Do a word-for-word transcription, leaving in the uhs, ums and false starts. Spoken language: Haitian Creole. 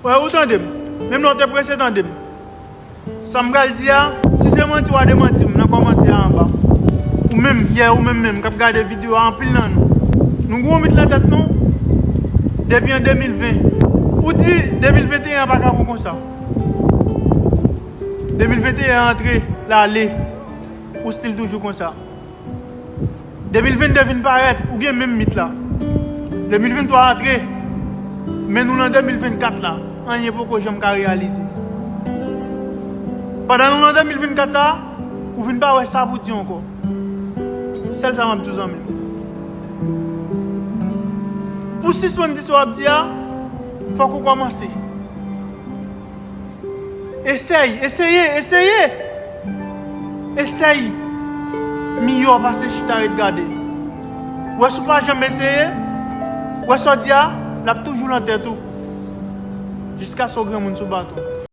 Wè, ou tande m. Menm lè w te prese tande m. Sa m pral di a, si se manti w a demanti m nan kòmantè a anba. Ou menm, yè, ou menm menm k ap gade videyo a, anpil nan nou, nou gen yon mit nan tèt nou depi an de mil ven. Ou di de mil venteyen an pa ka bon konsa. De mil venteyen an antre, l ale. Ou still toujou konsa. De mil vennde vin parèt, ou gen menm mit la. De mil venntwa antre, men nou nan de mil vennkat la, anyen poko janm ka reyalize. Pandan nou nan de mil vennkat sa, ou vin pa wè sa pou di ankò. Sèl sa m ap di w, zanmi m. Pou w sispann di sa w ap di a, fòk ou kòmanse. Esèy, eseye, eseye! Esèy miyò pase chita ret gade. Wè si w pa janm eseye, wè sa w di a, l ap toujou nan tèt ou. Jiskaske w granmoun sou baton.